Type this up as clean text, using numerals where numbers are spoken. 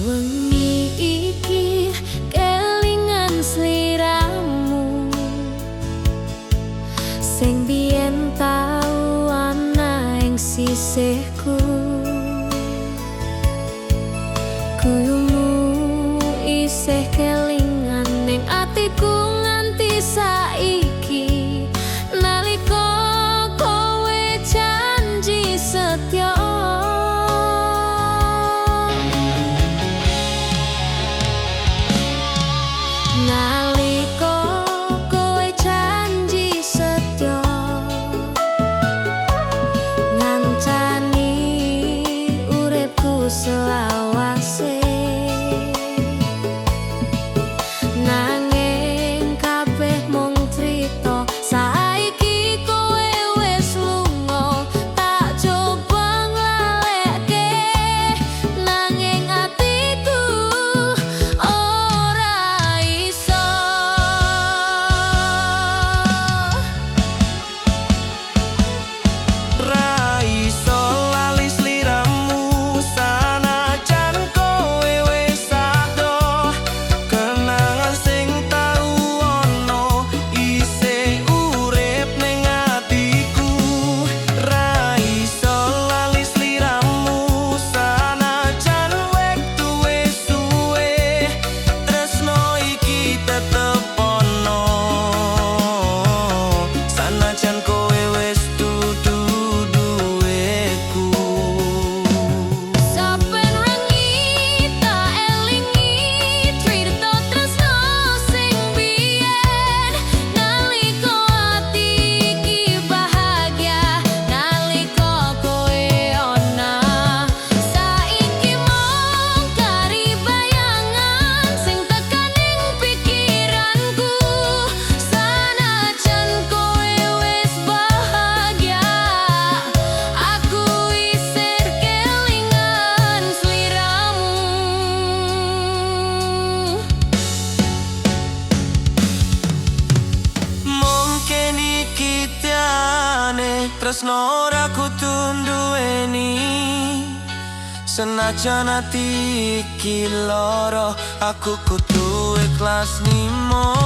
Wengi iki kelingan sliramu sing biyen tau ana ing sisihku. Guyumu isih kelingan ning atiku nganti saiki, nalika kowe janji setya. Nalika kowe janji setya, ngancani uripku selawase. Nanging kabeh mung crita, saiki kowe wis lunga. Tak coba nglalekke, nanging atiku ora iso. Ra iso lali sliramu, sanajan kowe wis adoh. Kenangan sing tau ono isih urip ning atiku. Ra iso lali sliramu, sanajan wektu wis suwe. Tresno iki tetep ono, sanajan kowe wis dudu duweku. Saben wengi tak elingi crita tresno sing biyen, nalika ati iki bahagia, nalika kowe ana. Saiki mung kari bayangan sing tekan ning pikiranku. Sanajan kowe wis bahagia, aku isih kelingan sliramu. Mungkin iki tiane tresno ora kudu nduweni. Senajan ati iki lara, aku kudu ikhlas nimo.